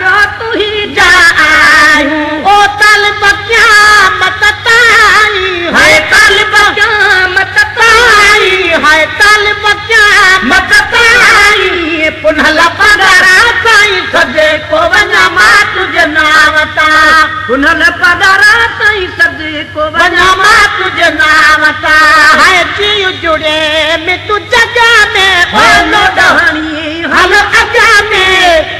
ويو تون ئي جا آهيون. او طالب قيامت تائين، هاء طالب قيامت تائين، هاء طالب قيامت تائين، پنهل پاڳارا سائين صدقو وڃان مان تنهنجي نانء تان. पुनल पगारा ताईं सदको वञा मां तुंहिंजे नाम तां। हाय जीउ जुड़े में तूं जॻह में ओ लोॾाणी हल अॻ में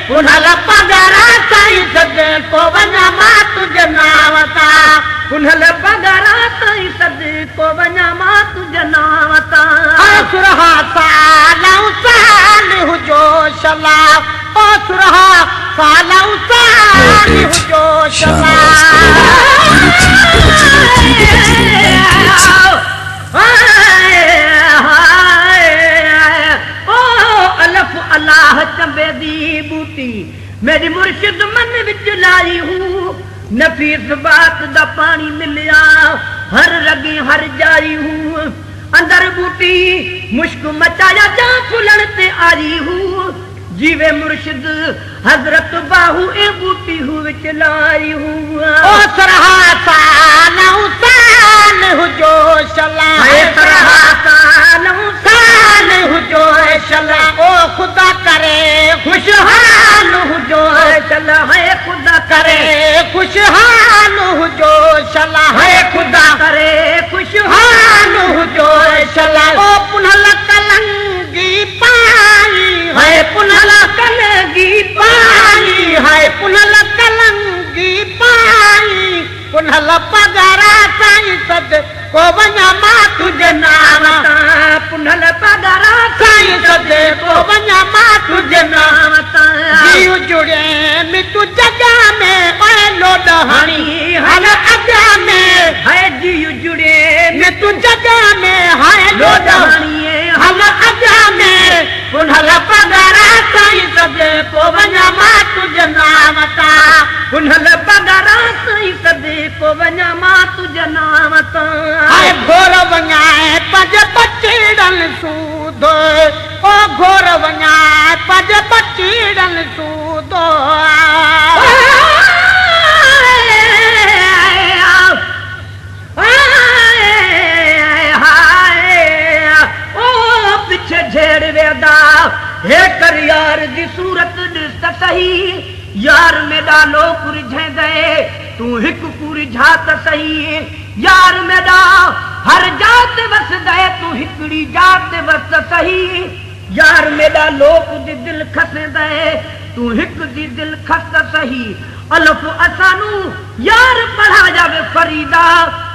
पुनल पगारा ताईं सदको वञा मां तुंहिंजे नाम तां। पुनल पगारा ताईं सदको वञा मां तुंहिंजे नाम तां। सुरहा साल साल हुजो शला ओ सुरहा साल साल हुजो शला। ओ अलफ अल्लाह चंबे दी बूटी मेरी मुर्शिद मन विच लाई हूँ। नफीस बात दा पानी मिलिया हर रगी हर जाई हूँ। अंदर बूटी मुश्क मचाया जा फुलन ते आई हूँ। जीवे मुर्शिद हजरत बाहू ए बूटी हूँ विच लाई हूँ। ओ सरहा साल साल हुजो शला सरहा साल साल हुजो शला। ओ खुदा करे खुशहाल हुजो शला है खुदा करे खुशहाल हुजो शला है खुदा करे खुशहाल हुजो शला। ओ पुनल कलंगी पाई है पुनल कलंगी पाई है पुनल कलंगी पाई। पुनल पगारा साईं सद को वञा मां तुंहिंजे नाम तां। पुनल पगारा साईं सद को वञा मां तुंहिंजे नाम तां। जीउ जुड़े में तूं जॻह में ओए लोॾाणी हल अॻ में है जीउ जुड़े में तूं जॻह में हाय लोॾाणी हल अॻ में पुनल पगारा साईं सद को वञा मां तुंहिंजे नाम तां। पुनल पगारा साईं सद को वञा मां तुंहिंजे नाम तां। हाय घोर वञाए पज बचड़न सूदो ओ घोर वञाए पज बचड़न सूदो। ओ पिछे झेड़ वेंदा हे कर यार दी सूरत ॾिस त सही। यार मेॾा लोक रिझेंदे तूं हिकु कुरिझा त सही। यार मेॾा हर जात वसदे तूं हिकिड़ी जात वस त सही। यार मेॾा लोक दी दिल खसेंदे तूं हिकु दी दिल खस त सही। अलफ असानू यार पढ़ा जावे फरीदा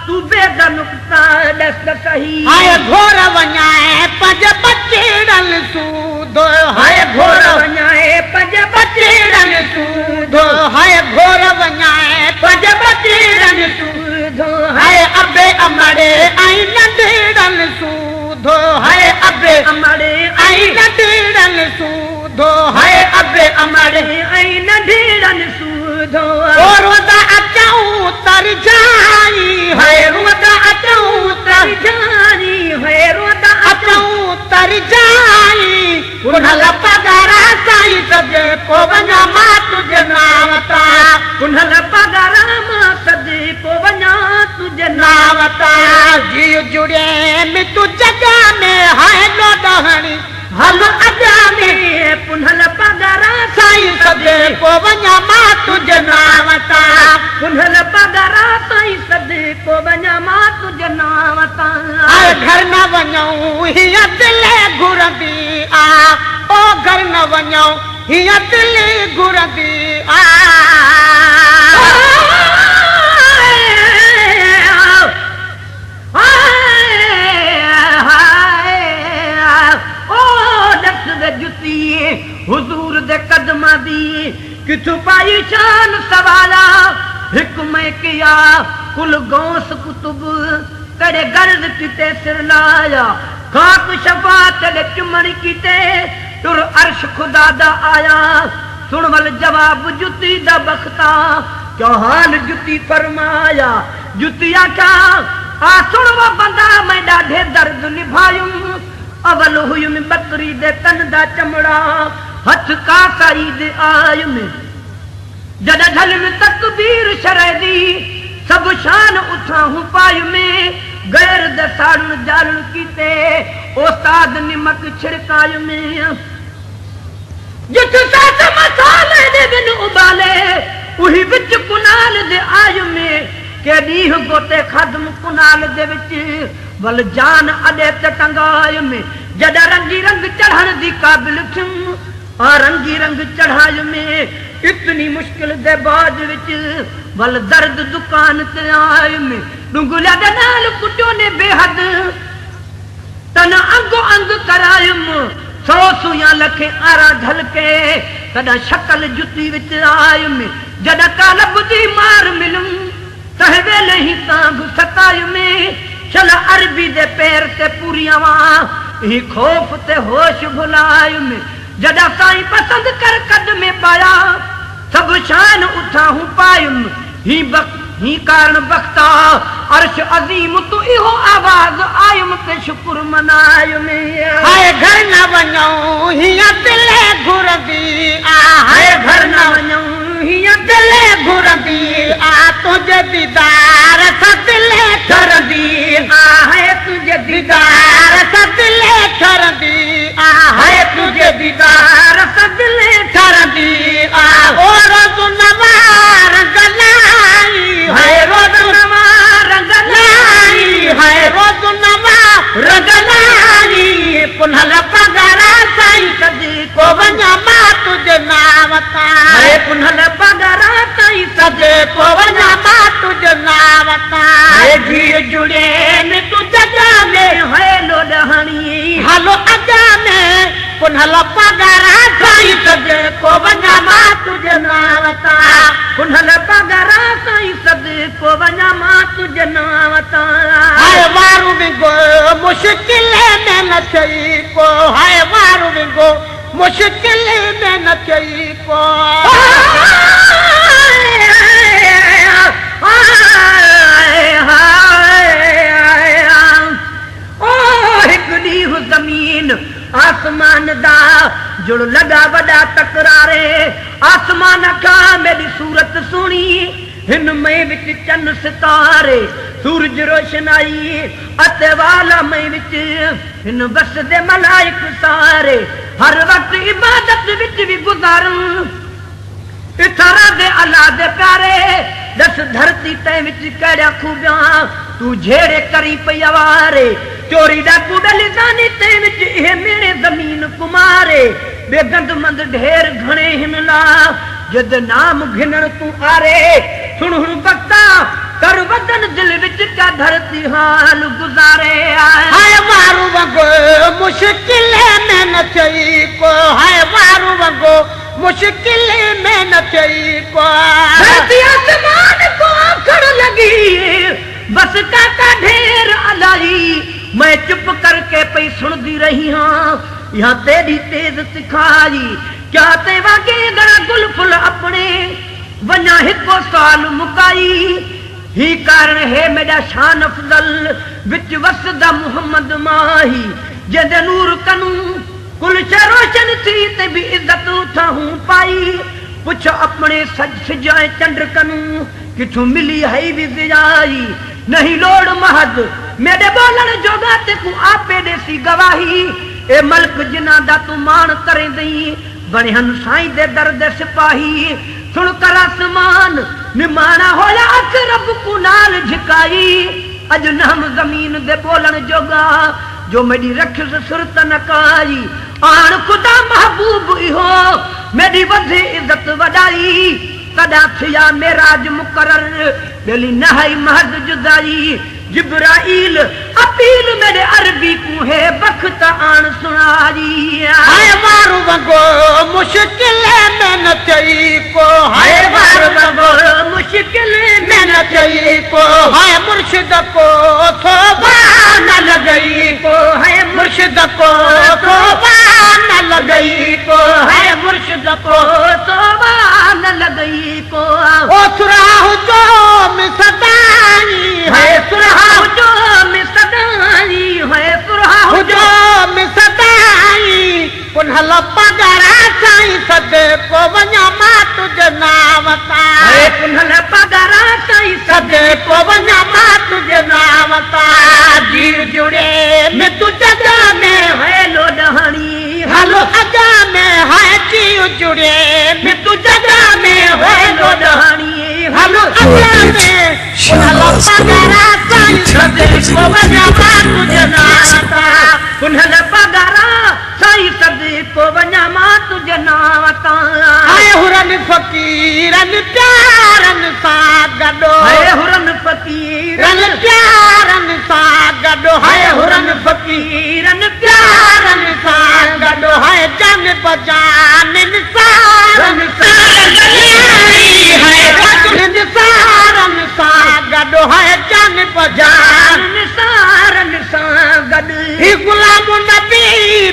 तू बेदा नुक्ता ॾस त सही। हाय घोर वञाए पज बचड़न सूदो हाय घोर वञाए पज बचड़न सूदो हाय घोर वञाए पज बचड़न सूदो हाय अबे अमड़े आई नंढड़न सूदो हाय अबे अमड़े आई नंढड़न सूदो हाय अबे अमड़े आई नंढड़न सूदो। ओ रोंदा अचूं तर जाई हाय रोंदा अचूं तर जाई हाय रोंदा अचूं तर जाई। पुनल पगारा साईं सद को वञा मां तुंहिंजे नाम तां। पुनल पगारा मां सद को वञा तुंहिंजे नाम तां। जीउ जुड़े में तूं जॻह में हाय लोॾाणी हल अॻ में पुनल पगारा साईं सद को वञा मां तुंहिंजे नाम तां। पुनल पगारा साईं सद को वञा मां तुंहिंजे नाम तां। घर न वञूं हीअ दिल घुरंदी आ ओ घर न वञूं हीअ दिल घुरंदी आ। ओ दस दे जुती हुजूर दे कदमां दी किथों पाई शान सवाला। हिक मैं किया कुल गौस कुतुब तेरे गर्ज किते सिर लाया। खाक शफात दे चुमण किते तुर अर्श खुदा दा आया। सुन वल जवाब जुती दा बख्ता क्यों हाल जुती फरमाया। जुती आख्या आ सुन वो बंदा मैं ॾाढे दर्द निभायूं। अवल हुयुम बकरी दे तन दा चमड़ा हथ का साई दे आयुम। जॾहिं झलम तकबीर शरह दी सब शान उथां पायुम। गैर दे साड़न जालण कीते उस्ताद निमक छिड़कायुम। जिथ साथ मसाले दे बिन उबाले उही विच कुना कुनाल दे आयुमे के ॾींहुं गोते खादम कुनाल दे विच वल जान अॾे ते टंगायुमे जॾां रंगी रंग चढ़ण दी काबिल थियुमि आ रंगी रंग चढ़ायुमे इतनी मुश्किल दे बाद विच वल दर्द दुकान ते आयुमे डुंगुलिया दे नाल कुटियो ने बेहद तन अंग अंग करायुम सौ सुया लखे आरा झलके तॾां शक्ल जुती विच आयुमे जॾां कालब दी मार मिलूं तंहिं वेले ही तांग सतायुमे चल अरबी दे पैर ते पूरी आवां ही खौफ ते होश भुलायुमे जॾां साईं पसंद कर कदमे पाया सभु शान उथां हूँ पायुम ही कारण बख्ता अर्श अज़ीम तू इहो आवाज़ आयुम ते शुक्र मनायुमे हाय घर न वञूं हीअं दिले घुरंदी आ हाय घर न वञूं हीअं दिले घुरंदी आ तुंहिंजे दीदार सां दिले ठरंदी आ हाय तुंहिंजे दीदार सां दिले ठरंदी आ हाय तुंहिंजे दीदार सां दिले ठरंदी आ ओ रोज़ नवां रंग लाई हाय रोज़ नवां रंग लाई हाय रोज़ नवां रंग लाई पुनल पगारा साईं सदको वञा मां तुंहिंजे नाम तां हाय पुनल पगारा साईं सदको वञा मां तुंहिंजे नाम तां हाय जीअ जुड़े में तूं जॻह में हाय लोॾाणी हलो अॻा में पुनल पगारा साईं सदको वञा मां तुंहिंजे नाम तां पुनल पगारा साईं सदको वञा मां तुंहिंजे नाम तां हाय वारू विगो मुश्किल में न थियई को हाय वारू विगो मुश्किल में न थियई को ओ हिकु ॾींहुं ज़मीन आसमान दा जुड़ लॻा वॾा तकरारे आसमान खां मेरी सूरत सुणी हिन में विच चन सितारे सूरज रोशनाई अते वाला में विच हिन बस दे मलाइक सारे हर वक्त इबादत विच भी गुजारन इथारा दे अल्लाह दे प्यारे दस धरती ते विच कहिड़ा खूबियां तू झेड़े करी पई अवारे चोरी डाकू बेलिजानी ते विच इहे मेरे ज़मीन कुमारे बेगंद मंद ढेर घणे हिन ला जद नाम घिनण तू आरे सुण हुण बख्ता कर वदन दिल विच क्या धरती हाल गुजारे हाय वारू वगो मुश्किल में न थियई को हाय वारू वगो मुश्किल में न थियई को धरती आसमान को आखण लगी बस काका ढेर अलाई मैं चुप करके पई सुणदी रही हाँ यहाँ तेरी तेज सिखाई क्या ते वागे गणा गुल फुल अपने वञा हिको साल मुकाई ही कारण है मेरा शान अफज़ल विच वसदा मोहम्मद माही जंहिंजे नूर कनू कुल शइ रोशन थी ते बि इज़त उथां पाई पुछ अपने सज सिज ऐं चंड कनू किथूं मिली है बि ज़ियाई नहीं लोड़ महज़ मेरे बोलण जोगा ते तूं आपे ॾेसी गवाही ए मल्क जिन्हां दा तूं माण करेंदई बणे हन साईं दे दर दे सिपाही सुण कर आसमान निमाणा होया अख रब को नाल झिकाई अॼु नहम ज़मीन दे बोलण जोगा जो मेरी रखियुसि सुरत न काई आण ख़ुदा महबूब इहो मेरी वधे इज़त वॾाई तॾां थिया मेराज मुक़रर ॿेली न है महज़ जुदाई जिब्राइल अपील मेरे अरबी को है बख्त आण सुणाई हाय वारू वगो मुश्किल में न थियई को हाय वारू वगो मुश्किल में न थियई को हाय मुर्शिद को थोबा न लॻई को है मुर्शिद को थोबा न लॻई को हाय मुर्शिद को तोबा न लॻई को ओ सुराह जो में सदाई है सुराह जो में सदाई है सुराह जो में सदाई पुनल पगारा साईं सदको वञा मां तुंहिंजे नाम तां है पुनल पगारा साईं सदको वञा मां तुंहिंजे नाम तां जीव जुड़े में तूं जॻह में है लोॾाणी हलो अॻा में है जीव जुड़े में तूं जॻह में है लोॾाणी हलो अॻ में पुनल Shahnawaz Kalhoro पगारा साईं 03 सदको 00 3 वञा 00 मान तुंहिंजे 09 नांव 86। तां। पुनल पगारा साईं सदको वञा मां तुंहिंजे नांव तां। हाय हुरन फ़क़ीरनि प्यारनि सां गॾो, हाय हुरन फ़क़ीरनि प्यारनि सां गॾो, हाय हुरन फ़क़ीरनि प्यारनि सां गॾो, हाय जान बजान सारनि सां, हाय सारनि सां गॾो, हाय जान बजान सारनि सां गॾु। ही गुलाम नबी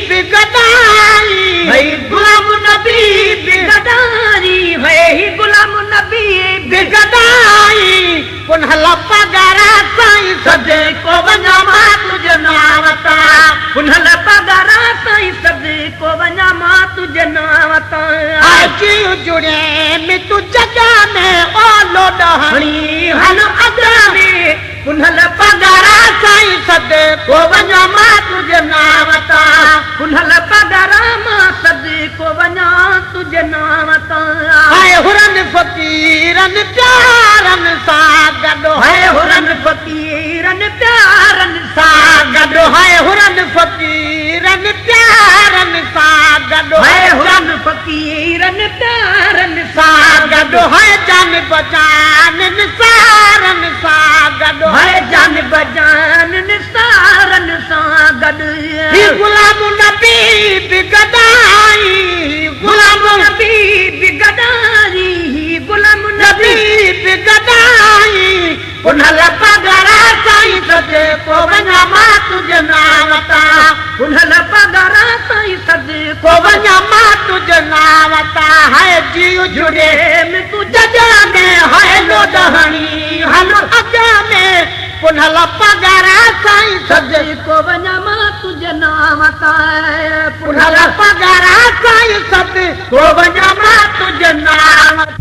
बि गदाई, भई गुलाम नबी बि गदाई, भई गुलाम नबी बि गदाई। पुनल पगारा साईं सदको वञा मां तुंहिंजे नांव तां। पुनल पगारा साईं सदको वञा मां तुंहिंजे नांव तां। अची जुड़े में तू जॻह में ओलो ॾहणी हल अॻ में पुनल पगारा साईं सदको वञा मां तुंहिंजे नांव तां। पुनल पगारा मां सदको वञा तुंहिंजे नांव तां। हाय हुरन फ़क़ीरनि प्यारनि सां गॾो, हाय हुरन फ़क़ीरनि प्यारनि सां गॾो, हाय हुरन फ़क़ीरनि प्यारनि सां गॾो, हाय हुरन फ़क़ीरनि प्यारनि सां गॾो, हाय जान बजान सारनि सां गॾो, हाय जान बजान सारनि सां गॾु। ही गुलाम नबी बि गदाई, गुलाम नबी बि गदाई, गुलाम नबी बि गदाई। पुनल पगारा साईं सदको वञा मां तुंहिंजे नांव तां। पुनल पगारा साईं सदको वञा मां तुंहिंजे नांव तां। हाय जीउ जुड़े में तूं जॻह में, हाय लोॾहणी हल अॻ में। पुनल पगारा साईं सदको वञा मां तुंहिंजे नांव तां। पुनल पगारा साईं सदको वञा मां तुंहिंजे नांव।